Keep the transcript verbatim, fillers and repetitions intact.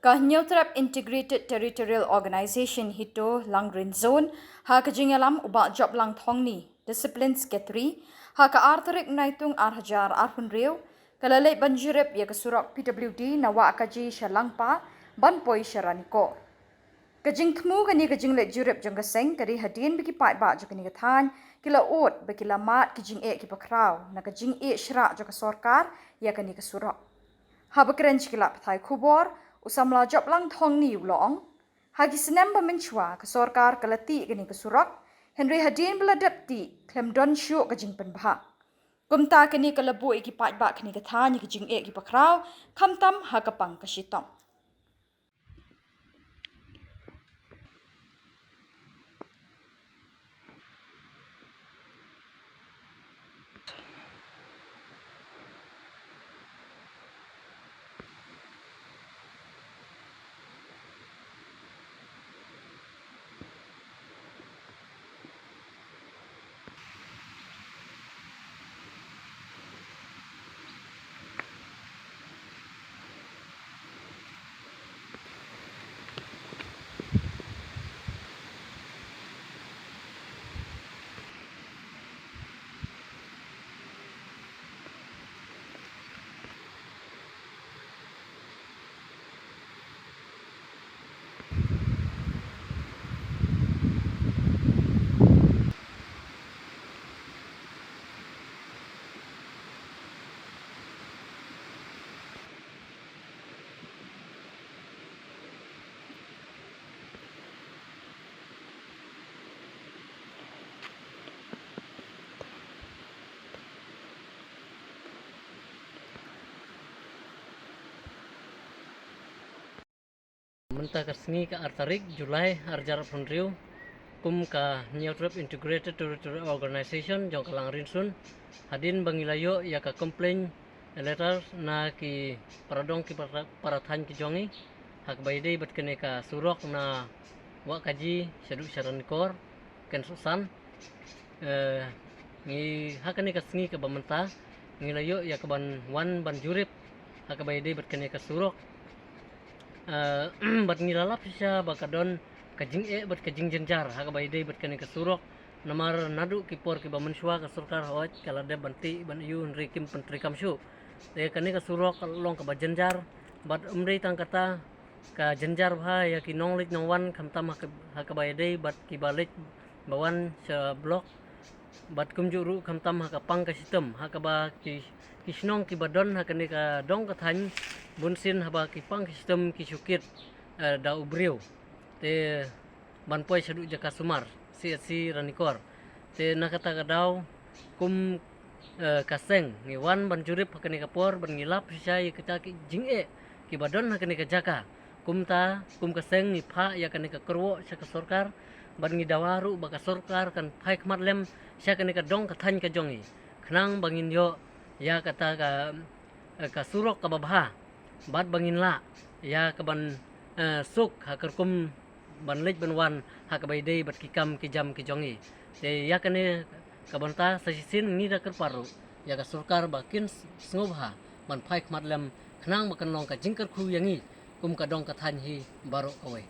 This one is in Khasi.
Ka Hynñiewtrep Integrated Territorial Organization HITO Langrin Zone, ha ka jingïalam u Bah Joplang Thongni, Discipline Secretary, ha ka ar tarik Naitung ar hajar arphew hynriew, ka la leit ban jurip ïa ka surok P W D na Wahkaji sha Langpa, ban poi sha Ranikor. Ka jingthmu kane ka jingleit jurip jong ka seng ka dei hadien ba ki paidbah jong kane ka thaiñ ki la ud ba ki la mad ki jingeh kiba khraw na ka jingeh shrah jong ka sorkar ïa kane ka surok. Haba kren sha ki lad pathai khubor, u samla Joplang Thongni u la ong, ha ki snem ba mynshuwa ka sorkar ka la tih kane ka surok, hynrei hadien ba la dep tih khlem don shuh ka jingpynbha. Kumta kane ka la buh ïa ki paidbah kane ka thaiñ ïa ki jingeh kiba khraw, khamtam ha ka pang ka shitom. Mynta ka sngi ka ar tarik July ar hajar arphew hynriew, kum ka Hynñiewtrep Integrated Territorial Organization jong ka Langrin Zone, hadien ba ngi la ïoh ïa ka complaint letter na ki para dong ki para, para thaiñ ki jong ngi ha kaba ïadei bad kane ka surok na Wahkaji shaduh sha Ranikor, Kynsohsan. Eh, ngi ha kane ka sngi kaba mynta ngi la ïoh ïa kaban wan ban jurip ha kaba ïadei bad kane ka surok. Eh, bad ngi la lap shisha ba ka don ka jingeh bad ka jingjynjar ha kaba ïadei bad kane ka surok. Namar naduh ki por kiba mynshuwa ka sorkar hawai ka la dep ban tih ban ïoh, hynrei kim pyntreikam shuh. Te kane ka surok ka long kaba jynjar bad ym dei tang kata, ka jynjar bha ïa ki nongleit nongwan khamtam ha ka, ha kaba ïadei bad kiba leit ba wan sha block. Bad kumjuh ruh khamtam ha ka pang ka shitom, ha kaba ki, ki shnong kiba don ha kane ka dong ka thaiñ, bunsien haba ki pang ki shitom ki shu kit, eh, da u briew. Te ban poi shaduh jaka sumar, C H C Ranikor. Te na kata ka daw, kum, eh, ka seng ngi wan ban jurip ha kane ka por, ban ngi lap shisha ïa kita ki jingeh kiba don ha kane ka jaka. Kumta, kum ka seng ngi phah ïa kane ka kyrwoh sha ka sorkar, ban ngi dawa ruh ba ka sorkar kan phai khmat lem sha kane ka dong ka thaiñ ka jong ngi. Khnang ba ngin ïoh ïa kata ka, eh, ka surok kaba bha. Bad ba ngin lah ïa kaban, eh, suk ha ka rukom ban leit ban wan ha kaba ïadei bad ki kam ki jam ki jong ngi. Te ïa kane ka bynta sa shisien ngi da kyrpad ruh ïa ka sorkar ba kin sngewbha ban phai khmat lem khnang ba kan long ka jingkyrkhu ïa ngi kum ka dong ka thaiñ hi baroh kawei.